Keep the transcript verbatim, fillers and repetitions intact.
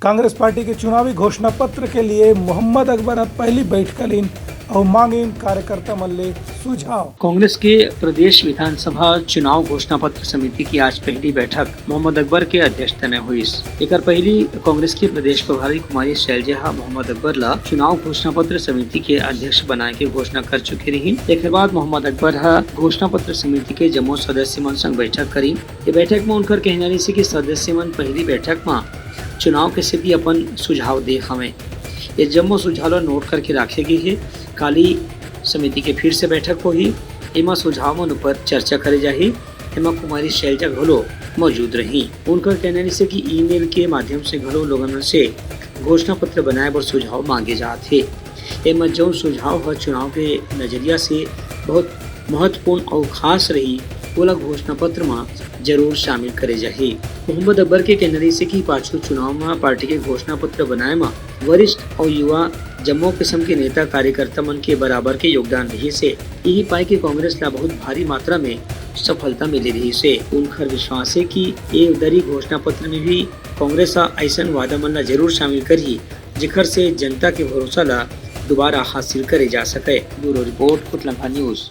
Congress party के चुनावी घोषणा पत्र के लिए मोहम्मद अकबर ह पहली बैठका लीन अउ मांगिन कार्यकर्ता मन ले सुझाव। कांग्रेस के प्रदेश विधानसभा चुनाव घोषणा पत्र समिति की आज पहली बैठक मोहम्मद अकबर के अध्यक्षता में हुईस। एकर पहली कांग्रेस के प्रदेश प्रभारी कुमारी शैलजा ह मोहम्मद अकबर ला चुनाव घोषणा पत्र समिति के अध्यक्ष बनाए के घोषणा कर चुके रहिन। एकर बाद मोहम्मद अकबर ह घोषणा पत्र समिति के जम्मो सदस्य मन संग बैठक करिन। ये बैठक में उनकर कहना रहिस कि सदस्य मन पहली बैठक में चुनाव के सेती अपन सुझाव दे हवय। ये जम्मो सुझाव ला नोट करके राखे गे हे। काली समिति के फिर से बैठक होही। एमा सुझाव मन ऊपर चर्चा करे जाही। एमा कुमारी शैलजा घलो मौजूद रही। उनकर कहना रहिस कि ईमेल के माध्यम से घलो लोगन से घोषणा पत्र बनाए बर सुझाव मांगे जात हे। एमा जौन सुझाव ह चुनाव के नजरिया से बहुत महत्वपूर्ण अउ खास रही, ओला घोषणा पत्र म जरूर शामिल करे जाही। मोहम्मद अकबर के कहना रहिस कि पाछू चुनाव म पार्टी के घोषणा पत्र बनाए म वरिष्ठ अउ युवा जम्मो किसम के नेता कार्यकर्ता मन के बराबर के योगदान रहिस हे। इही पाय के कांग्रेस ला बहुत भारी मात्रा में सफलता मिले रहिस हे। उनकर विश्वास हे कि ए दरी घोषणा पत्र में भी कांग्रेस ह अइसन वादा मन ला जरूर शामिल करही, जेकर से जनता के भरोसा ला दोबारा हासिल करे जा सके। Bureau report, Utlangha news.